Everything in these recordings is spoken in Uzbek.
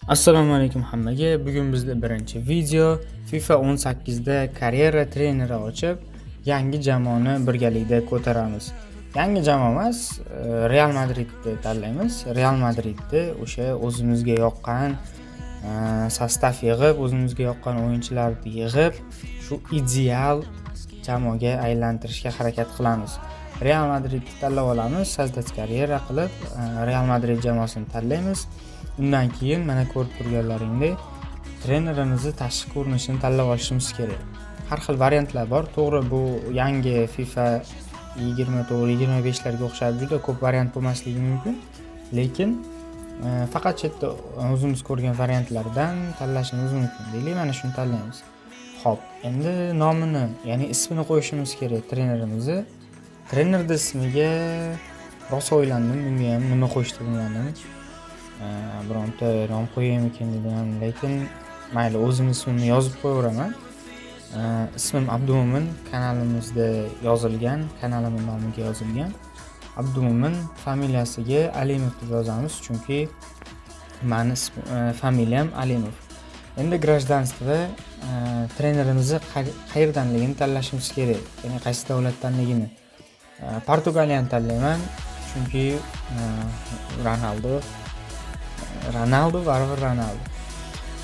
Assalomu alaykum hammaga. Bugun bizda birinchi video FIFA 18 da karyera treneri ochib, yangi jamoani birgalikda ko'taramiz. Yangi jamoa emas, Real Madridni tanlaymiz. Real Madridni o'sha o'zimizga yoqqan sostav yig'ib, o'zimizga yoqqan o'yinchilarni yig'ib, shu ideal jamoaga aylantirishga harakat qilamiz. Real Madridni tanlab olamiz, создать karyera qilib, Real Madrid jamoasini tanlaymiz. Undan keyin mana ko'rib turganlaringdek trenerimizni tashqi ko'rinishini tanlab olishimiz kerak. Har xil variantlar bor. To'g'ri, bu yangi FIFA 24, 25 larga o'xshab juda ko'p variant bo'lmasligi mumkin, lekin faqat chetda o'zimiz ko'rgan variantlardan tanlashimiz mumkin. Deylik, mana shuni tanlaymiz. Xo'p, endi nomini, ya'ni ismini qo'yishimiz kerak trenerimizni. Trenerni ismiga rosa o'ylandim, bunga ham nima qo'yishni bilmadim. Bironta nom qo'yaymikin dedim, lekin mayli, o'zim ismimni yozib qo'yaveraman. Ismim Abdumo'min, kanalimizda yozilgan, kanalimning nomiga yozilgan. Abdumo'min, familiyasiga Alimov deb yozamiz, chunki mani familiyam Alimov. Endi гражданство, trenerimizni qayerdanligini tanlashimiz kerak, ya'ni qaysi davlatdanligini. Portugaliyani tanlayman, chunki Ronaldo baribir Ronaldo.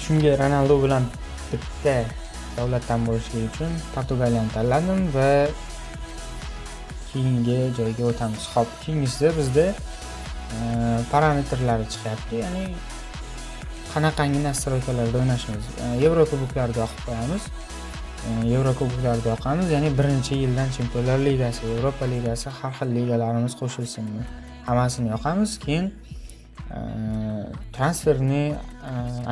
Shunga Ronaldo bilan bitta davlatdan bo'lishligi uchun Portugaliyani tanladim va keyingi joyga o'tamiz. Xo'p, keyingisida bizda parametrlari chiqyapti, ya'ni qanaqangi настройка larda o'ynashimiz. Yevrokuboklarda yoqib qo'yamiz. Yevrokuboklarda yoqamiz, ya'ni birinchi yildan Chempionlar Ligasi, Yevropa Ligasi, har xil ligalarimiz qo'shilsin. Hammasini yoqamiz, keyin transferni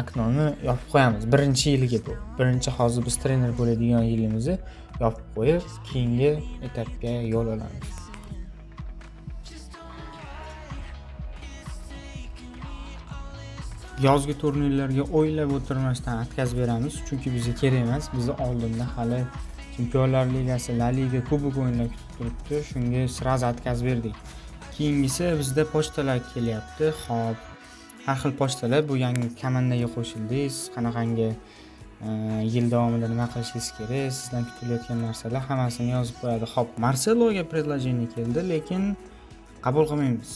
окно ni yopib qo'yamiz. Birinchi yilga bu. Birinchi hozir biz trener bo'ladigan yilimizni yopib qo'yib, keyingi etapga yo'l olamiz. Yozgi turnirlarga o'ylab o'tirmasdan отказ beramiz, chunki bizga kerak emas. Bizni oldinda hali Chempionlar Ligasi, La Liga, Kubok o'yinlar kutib turibdi. Shunga сразу отказ berdik. Keyingisi bizda pochtalar kelyapti. Xo'p, har xil pochtalar, bu yangi komandaga qo'shildingiz, qanaqangi yil davomida nima qilishingiz kerak, sizdan kutilayotgan narsalar hammasini yozib qo'yadi. Xo'p, Marseloga предложение keldi, lekin qabul qilmaymiz.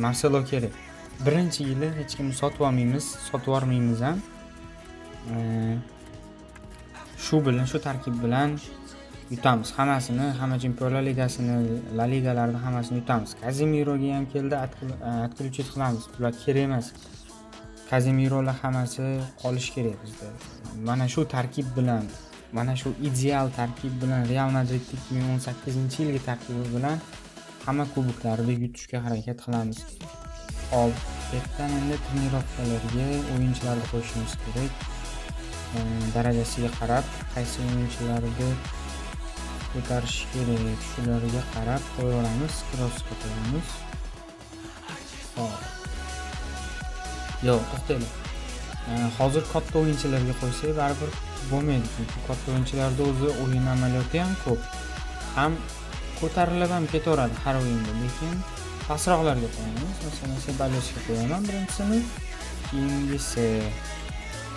Marselo kerak. Birinchi yili hech kimni sotib olmaymiz, sotib yubormaymiz ham. Shu bilan, shu tarkib bilan yutamiz hammasini, hamma Chempionlar Ligasini, La Ligalarni hammasini yutamiz. Kazemiroga ham keldi, отключить qilamiz. Bular kerak emas. Kazemirolar hammasi qolishi kerak bizda. Mana shu tarkib bilan, mana shu ideal tarkib bilan Real Madridning 2018-yilgi tarkibi bilan hamma kuboklarni yutishga harakat qilamiz. Xo'p, bu yerdan endi trenirovkalarga o'yinchilarni qo'yishimiz kerak. Darajasiga qarab qaysi o'yinchilarni ko'tarish kerak, shularga qarab qo'yaveramiz, krossga qo'yamiz. Xo'p. Yo'q, to'xtanglar. Hozir katta o'yinchilarga qo'ysak baribir bo'lmaydi, chunki katta o'yinchilarda o'zi o'yin amaliyoti ham ko'p. Ham ko'tarilib ham ketaveradi har o'yinda, lekin pastroqlarga qo'yamiz. Masalan, Sebalosga qo'yaman birinchisini. Keyingisi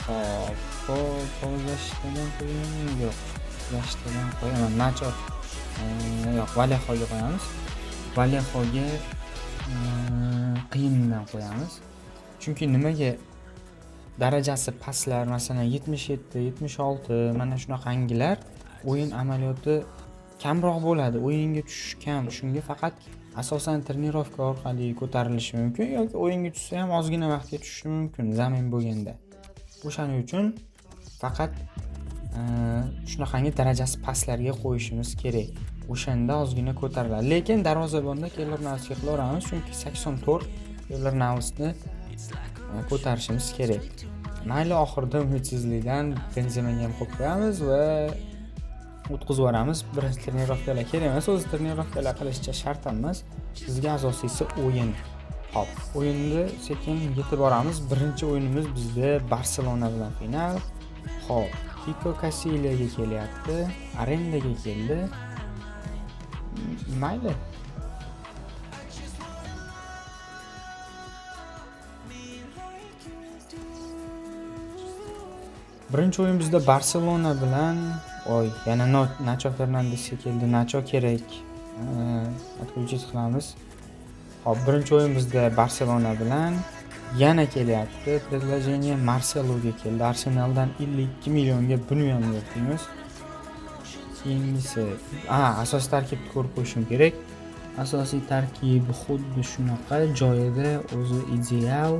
hop, Pozashtadan qo'yaman, yo'q. Yashtadan qo'yaman. Nacho, yo'q, Valexoga qo'yamiz. Valexoga qiyindan qo'yamiz. Chunki nimaga darajasi pastlar, masalan, 77, 76 mana shunaqangilar o'yin amaliyoti kamroq bo'ladi, o'yinga tushish kam. Shunga faqat asosan trenirovka orqali ko'tarilishi mumkin yoki o'yinga tushsa ham ozgina vaqtga tushishi mumkin zamin bo'lganda. O'shaning uchun faqat shunaqangi darajasi pastlarga qo'yishimiz kerak. O'shanda ozgina ko'tariladi. Lekin darvozabonda Keylor Navasga qilaveramiz, chunki 84 Keylor Navasni ko'tarishimiz kerak. Mayli, oxirida umidsizlikdan Benzemaga ham qo'yib qo'yamiz va o'tkazib yuboramiz. Birinchi trenirovkalar kerak emas, o'zi trenirovkalar qilishcha shart emas. Bizga asosiysi o'yin. Xo'p, o'yinni sekin yetib boramiz. Birinchi o'yinimiz bizda Barselona bilan final. Xo'p, Kiko Kasiliyaga kelyapti, arendaga keldi. Mayli. Birinchi o'yin bizda Barselona bilan, oy, yana Nacho Fernandesga keldi. Nacho kerak. Отключить qilamiz. Hop, birinchi o'yin bizda Barselona bilan yana kelyapti. Предложение Marseloga keldi. Arsenaldan 52 millionga buni ham yo'q deymiz. Keyingisi, asosiy tarkibni ko'rib qo'yishim kerak. Asosiy tarkib xuddi shunaqa joyida, o'zi ideal.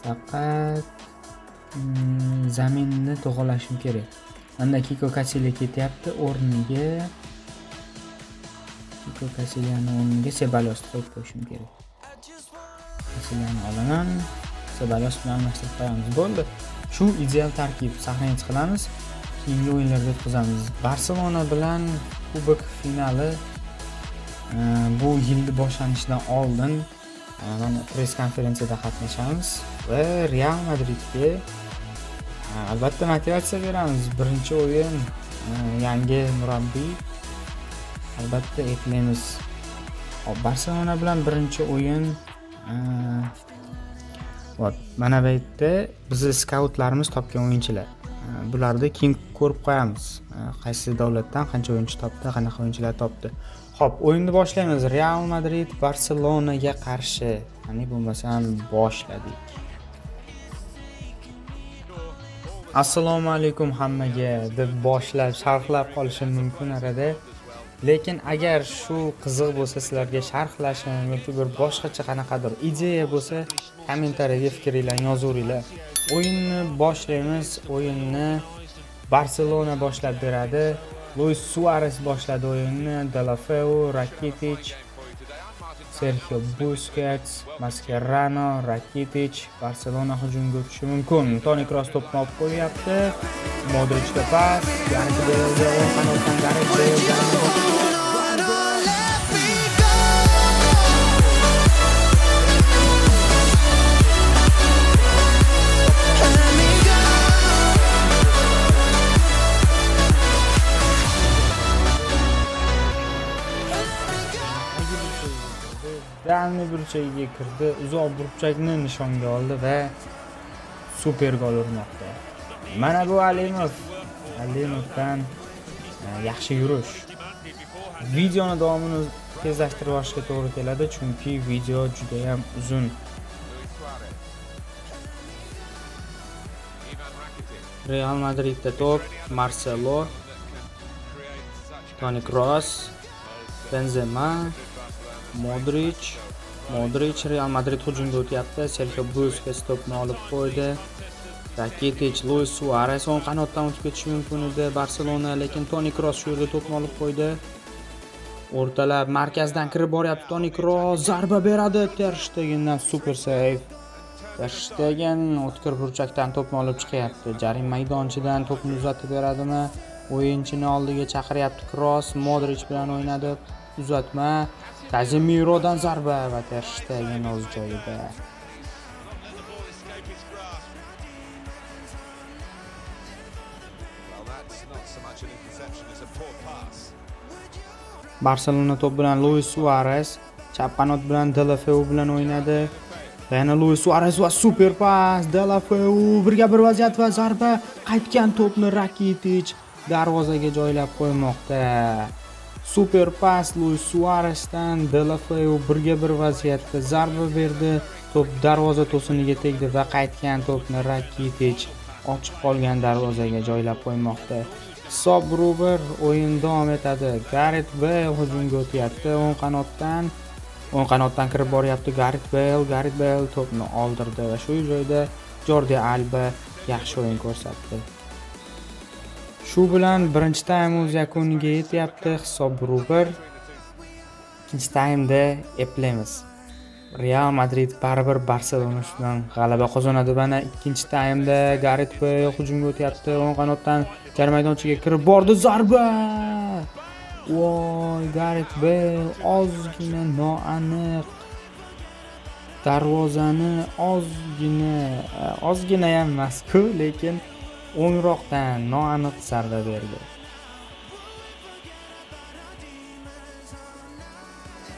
Faqat zaminni to'g'rilashim kerak. Unda Kiko Casilla ketyapti, o'rniga Kiko Casillani o'rniga Sebaliosni qo'yib qo'yishim kerak. Casillani olaman, Sebalios bilan almashtirib qo'yamiz. Bo'ldi. Shu ideal tarkib sahnaga chiqamiz. Keyingi o'yinlarda o'tkazamiz. Barselona bilan kubok finali bu yilni boshlanishidan oldin mana press konferensiyada qatnashamiz va Real Madridga albatta motivatsiya beramiz. Birinchi o'yin, yangi murabbiy, albatta eplaymiz. Hop, Barselona bilan birinchi o'yin. Hop, mana bu yerda bizni skautlarimiz topgan o'yinchilar. Bularni keyin ko'rib qo'yamiz. Qaysi davlatdan qancha o'yinchi topdi, qanaqa o'yinchilar topdi. Hop, o'yinni boshlaymiz. Real Madrid Barselonaga qarshi. Ya'ni bo'lmasam boshladik. Assalomu alaykum hammaga deb boshlab sharhlab qolishim mumkin arada. Lekin agar shu qiziq bo'lsa sizlarga sharhlashim yoki bir boshqacha qanaqadir ideya bo'lsa, kommentariyaga fikringlarni yozaveringlar. O'yinni boshlaymiz. O'yinni Barselona boshlab beradi. Luis Suarez boshladi o'yinni, Delafeu, Rakitic, Sergio Busquets, Mascherano, Rakitic. Barselona hujumga o'tishi mumkin. Toni Kroos to'pni olib qo'yapti. Modricga pas, Gareth Balega o'ng qanotdan Gareth Bale. Dalni burchagiga kirdi, uzoq burchakni nishonga oldi va super gol urmoqda. Mana bu Alimov. Alimovdan yaxshi yurish. Videoni davomini tezlashtirib olishga to'g'ri keladi, chunki video juda ham uzun. Real Madridda to'p, Marcelo, Toni Kroos, Benzema, Modric, Real Madrid hujumga o'tyapti. Sergio Busquets to'pni olib qo'ydi. Rakitic, Luis Suarez o'ng qanotdan o'tib ketishi mumkin edi Barselona, lekin Toni Kroos shu yerda to'pni olib qo'ydi. O'rtalab markazdan kirib boryapti Toni Kroos, zarba beradi. Ter Stegendan super save. Ter Stegen o'tkir burchakdan to'pni olib chiqyapti. Jarima maydonchidan to'pni uzatib beradimi? O'yinchini oldiga chaqiryapti Kroos, Modric bilan o'ynadi. Uzatma, Casemiro'dan zarba va Ter Stegen o'z joyida. Barselona to'p bilan Luis Suarez, chap qanot bilan Delafeu bilan o'ynadi. Va yana Luis Suarez va super pas, Delafeu birga bir vaziyat va zarba, qaytgan to'pni Rakitic darvozaga joylab qo'ymoqda. Super pas Luis Suarezdan, Delafeu birga bir vaziyatda zarba berdi. To'p darvoza to'siniga tegdi va qaytgan to'pni Rakitic ochiq qolgan darvozaga joylab qo'ymoqda. Hisob 1-1, o'yin davom etadi. Gareth Bale hujumga o'tyapti o'ng qanotdan. O'ng qanotdan kirib boryapti Gareth Bale. Gareth Bale to'pni oldirdi va shu joyda Jordi Alba yaxshi o'yin ko'rsatdi. Shu bilan birinchi taym o'z yakuniga yetyapti. Hisob 1-1. Ikkinchi taymda eplaymiz. Real Madrid baribir Barselona ustidan g'alaba qozonadi. Mana ikkinchi taymda Gareth Bale hujumga o'tyapti. O'ng qanotdan jarima maydonchaga kirib bordi. Zarba! Voy, Gareth Bale ozgina noaniq. Darvozani ozgina ham emas-ku, lekin o'ngroqdan noaniq zarba berdi.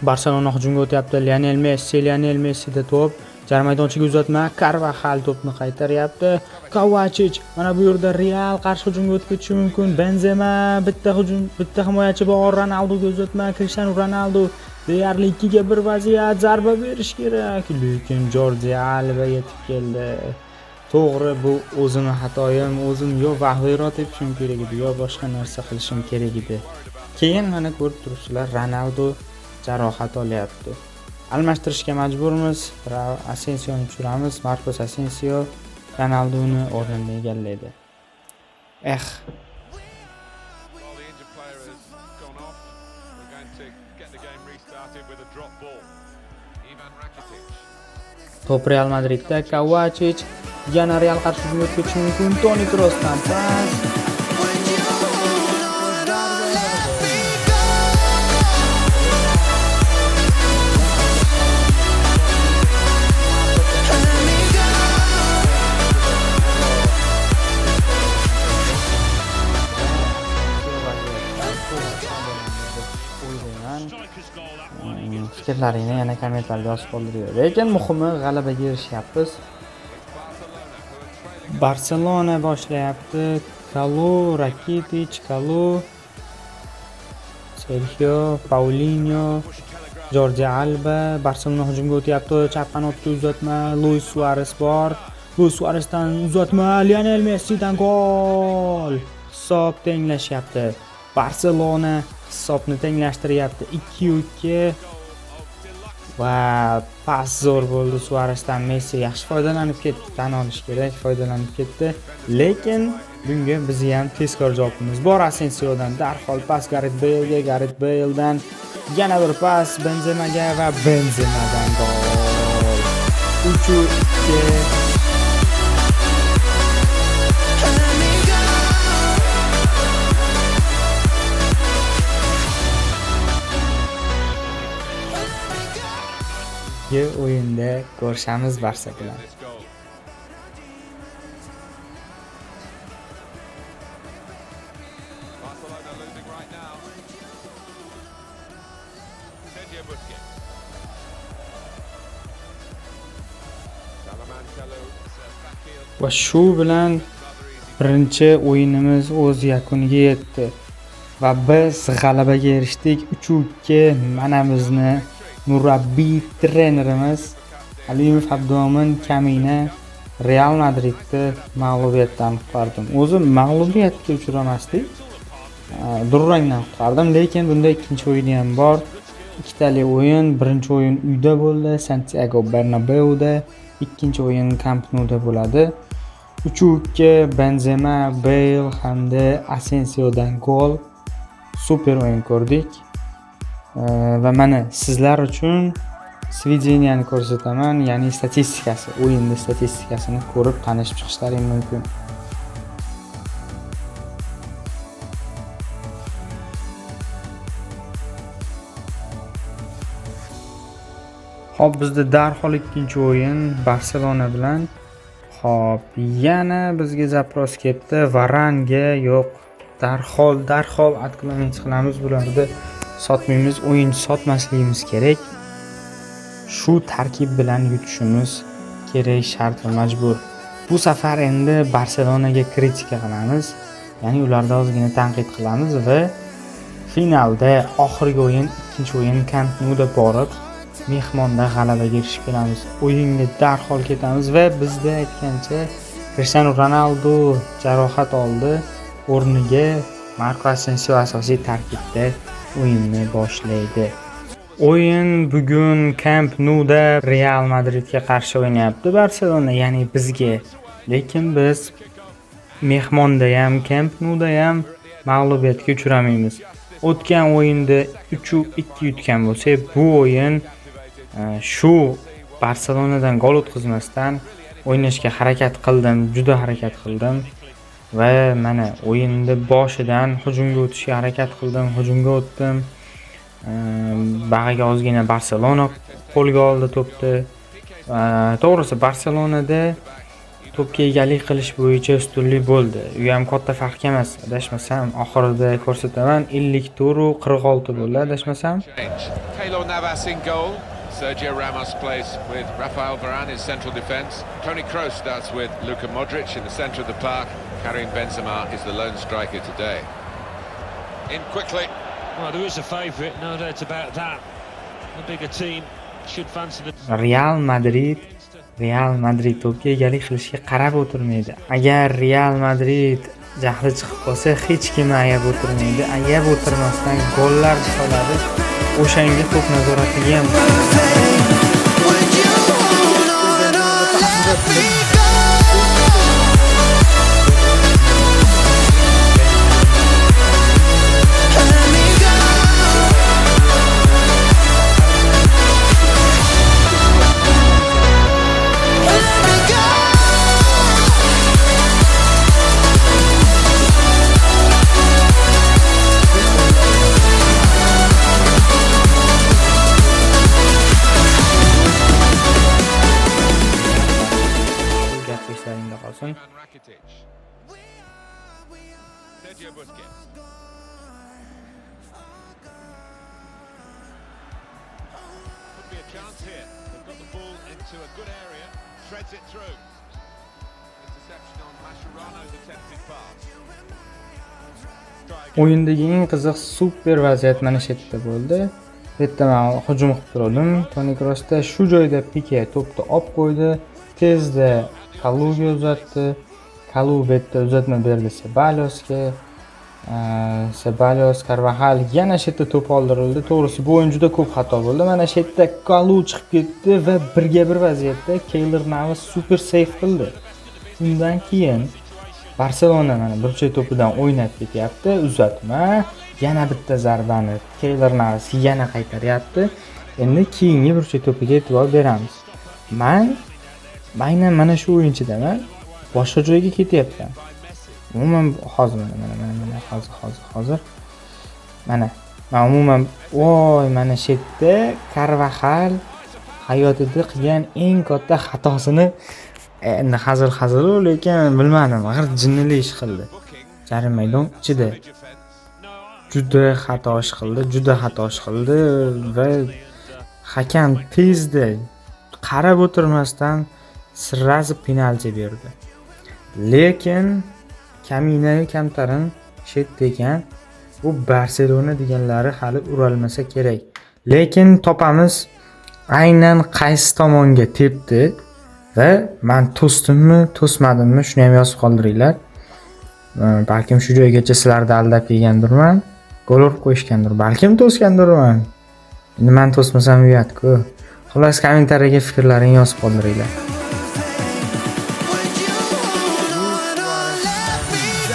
Barselona hujumga o'tyapti. Lionel Messi, Lionel Messi'da to'p. Yarim maydonchaga uzatma, Carvajal to'pni qaytaryapti. Kovacic mana bu yerda Real qarshi hujumga o'tib ketishi mumkin. Benzema bitta hujum, bitta himoyachi bor. Ronaldoga uzatma, Cristiano Ronaldo deyarli 2-1 vaziyat, zarba berish kerak, lekin Jordi Alba yetib keldi. To'g'ri, bu o'zimni xatoyim, o'zim yo vahiyroq tepishim kerak edi, yo boshqa narsa qilishim kerak edi. Keyin mana ko'rib turibsizlar, Ronaldo jarohat olyapti. Almashtirishga majburmiz. Asensioni tushiramiz. Marcos Asensio Ronaldoni o'rnini egallaydi. Eh, Well, the injured player has gone off. We're going to get the game restarted with a drop ball. Ivan Rakitic. To'p Real Madridda. Kovacic yana Real qarshi hujumga o'tib ketishi mumkin. Toni Kroosdan pas. Would you hold on or let me go? Let me go. O'ylayman. Fikrlaringni yana kommentlarga yozib qoldiringlar. Lekin muhimi g'alabaga erishyapmiz. Barselona boshlayapti. Kalu, Rakitic, Kalu, Sergio, Paulinho, Jordi Alba. Barselona hujumga o'tyapti. Chap qanotga uzatma, Luis Suarez bor. Luis Suarezdan uzatma, Lionel Messidan gol. Hisob tenglashyapti. Barselona hisobni tenglashtiryapti. 2-2 va pas zo'r bo'ldi Suaresdan. Messi yaxshi foydalanib ketdi, tan olish kerak, foydalanib ketdi. Lekin bunga bizni ham tezkor javobimiz bor. Asensiodan darhol pas Gareth Balega, Gareth Baledan yana bir pas Benzemaga va Benzemadan gol. 3-2. Let me go. O'yinda ko'rishamiz Barsa bilan. This goal. Barcelona losing right now. Sergio Busquets. Salaman Kalou. It's a back heel. Va shu bilan birinchi o'yinimiz o'z yakuniga yetdi. Va biz g'alabaga erishdik 3-2. Mana bizni murabbiy trenerimiz Alimov Abdumo'min Kamina Real Madridni mag'lubiyatdan qutqardim. O'zi mag'lubiyatga uchramasdik. Durangdan qutqardim, lekin bunda ikkinchi o'yini ham bor. Ikkitali o'yin, birinchi o'yin uyda bo'ldi, Santiago Bernabeuda, ikkinchi o'yin Camp Nou'da bo'ladi. 3-2 Benzema, Bale hamda Asensiodan gol. Super o'yin ko'rdik. Va mana sizlar uchun сведения ni ko'rsataman, ya'ni statistikasi, o'yinning statistikasini ko'rib tanishib chiqishlaring mumkin. Xo'p, bizda darhol ikkinchi o'yin Barselona bilan. Xo'p, yana bizga запрос kelibdi. Varanga yo'q. Darhol отклонить qilamiz bularni. Sotmaymiz, o'yinchi sotmasligimiz kerak. Shu tarkib bilan yutishimiz kerak, shart va majbur. Bu safar endi Barselonaga kritika qilamiz. Ya'ni ularni ozgina tanqid qilamiz va finalda oxirgi o'yin, ikkinchi o'yin Camp Nou'da borib mehmonda g'alabaga erishib kelamiz. O'yinga darhol ketamiz va bizda aytgancha Cristiano Ronaldo jarohat oldi. O'rniga Marco Asensio asosiy tarkibda o'yinni boshlaydi. O'yin bugun Camp Nou'da Real Madridga qarshi o'ynayapti Barselona, ya'ni bizga. Lekin biz mehmonda ham, Camp Nou'da ham mag'lubiyatga uchramaymiz. O'tgan o'yinda 3-2 yutgan bo'lsak, bu o'yin shu Barselonadan gol o'tkazmasdan o'ynashga harakat qildim, juda harakat qildim va mana o'yinni boshidan hujumga o'tishga harakat qildim, hujumga o'tdim. Bag'iga ozgina Barselona qo'lga oldi to'pni. To'g'risi Barselonada to'pga egalik qilish bo'yicha ustunlik bo'ldi. U ham katta farq emas, adashmasam oxirida ko'rsataman. 54-46 bo'ldi adashmasam. Change. Keylor Navas in goal. Sergio Ramos plays with Rafael Varane in central defence. Toni Kroos starts with Luka Modric in the centre of the park. Karim Benzema is the lone striker today. In quickly. Well, there is a favourite, no doubt about that. The bigger team should fancy the Real Madrid, Real Madrid to'pga egalik qilishga qarab o'tirmaydi. Agar Real Madrid jahli chiqib qolsa, hech kimni ayab o'tirmaydi. Ayab o'tirmasdan gollar soladi. O'shanga to'p nazoratiga ham Would you hold on or let me go? Let me go. Let me go. Shu gap eslaringda qolsin. Ivan Rakitic. Sergio Busquets. Could be a chance here. They've got the ball into a good area. Threads it through. Interception on Mascherano's attempted pass. Try again. O'yindagi eng qiziq super vaziyat mana shu yerda bo'ldi. Bu yerda men hujum qilib turdim. Toni Kroosda shu joyda Pique to'pni olib qo'ydi. Tezda Kaluga uzatdi. Kalu bu yerda uzatma berdi Sebaliosga. Sebalios, Carvajal yana shu yerda to'p oldirildi. To'g'risi bu o'yin juda ko'p xato bo'ldi. Mana shu yerda Kalu chiqib ketdi va birga bir vaziyatda Keylor Navas super seyf qildi. Undan keyin Barselona mana burchak to'pidan o'ynab ketyapti. Uzatma, yana bitta zarbani Keylor Navas yana qaytaryapti. Endi keyingi burchak to'piga e'tibor beramiz. Men aynan mana shu o'yinchidaman. Boshqa joyga ketyapman. Umuman hozir mana, mana, mana, mana, hozir, hozir, hozir. Mana, men umuman, voy, mana shu yerda Carvajal hayotida qilgan eng katta xatosini, endi hazil hazil, lekin bilmadim, g'irt jinnili ish qildi. Yarim maydon ichida juda xato ish qildi, juda xato ish qildi va hakam tezda qarab o'tirmasdan sразу penalti berdi. Lekin kaminayu kamtarin shu yerda ekan. Bu Barselona deganlari hali uralmasa kerak. Lekin topamiz aynan qaysi tomonga tepdi va men to'sdimmi, to'smadimmi, shuni ham yozib qoldiringlar. Balkim shu joygacha sizlarni aldab kelgandirman, gol urib qo'yishgandir, balkim to'sgandirman. Endi men to'smasam uyat-ku. Xullas, kommentariyaga fikrlaringni yozib qoldiringlar. Would you hold on or let me go?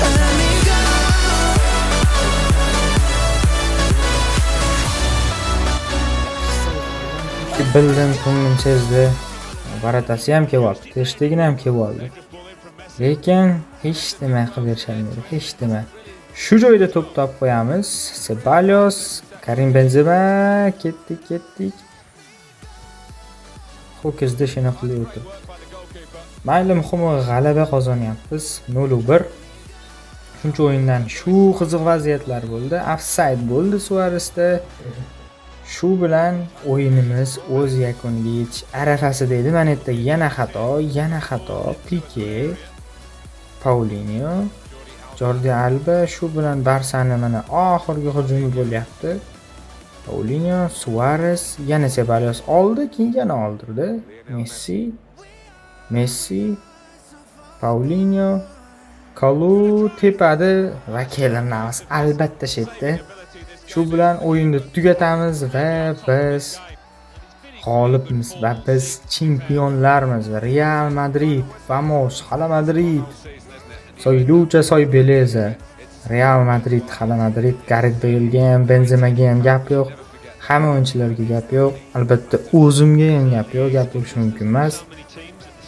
Let me go. Bildim, ko'nglim sezdi. Baratasi ham kelib oldi, Ter Stegen ham kelib oldi. Lekin hech nima qilib berisholmadi, hech nima. Shu joyda to'p topib qo'yamiz. Ceballos, Karim Benzema, ketdik, ketdik. Ho'kizda shuni qilib o'tirdi. Mayli, muhimi g'alaba qozonyapmiz. 0-1. Shuncha o'yindan shu qiziq vaziyatlar bo'ldi. Offside bo'ldi Suaresda. Shu bilan o'yinimiz o'z yakuniga yetish arafasida edi. Mana yerda yana xato, yana xato. Pique, Paulinho, Jordi Alba shu bilan Barsani mana oxirgi hujumi bo'lyapti. Paulinho, Suarez, yana Ceballos oldi, keyin yana oldirdi. Messi, Messi, Paulinho, Kalu tepadi va Keylor Navas albatta shu yerda. Shu bilan o'yinni tugatamiz va biz g'olibmiz va biz chempionlarmiz. Real Madrid, vamos, Hala Madrid. Soy lucha, soy belleza. Real Madrid, Hala Madrid, Gareth Balega ham, Benzemaga ham gap yo'q. Hamma o'yinchilarga gap yo'q. Albatta o'zimga ham gap yo'q, gap bo'lishi mumkin emas.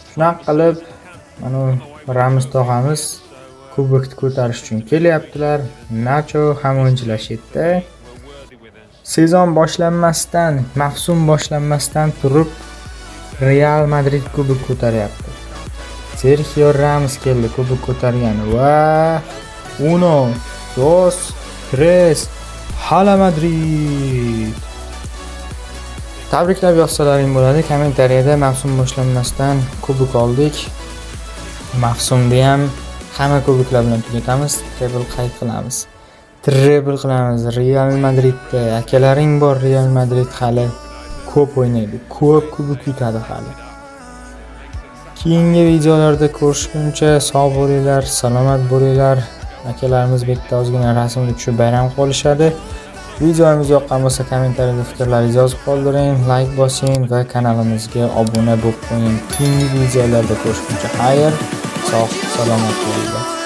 Shunaqa qilib, mana Ramos tog'amiz kubokni ko'tarish uchun kelyaptilar. Nacho, hamma o'yinchilar shu yerda. Sezon boshlanmasdan, mavsum boshlanmasdan turib Real Madrid kubok ko'taryapti. Sergio Ramos keldi kubok ko'targan va uno Dos, tres, Hala Madrid. Tabriklab yozsalaring bo'ladi kommentariyada. Mavsum boshlanmasdan kubok oldik. Mavsumda ham hamma kuboklar bilan tugatamiz. Treble qayd qilamiz. Treble qilamiz Real Madridda. Akalaring bor, Real Madrid hali ko'p o'ynaydi, ko'p kubok yutadi hali. Keyingi videolarda ko'rishguncha sog' bo'linglar, salomat bo'linglar. Akalarimiz bu yerda ozgina rasmga tushib bayram qilib olishadi. Videomiz yoqqan bo'lsa, kommentariyada fikrlaringizni yozib qoldiring, layk bosing va kanalimizga obuna bo'lib qo'ying. Keyingi videolarda ko'rishguncha xayr, sog' salomat bo'linglar.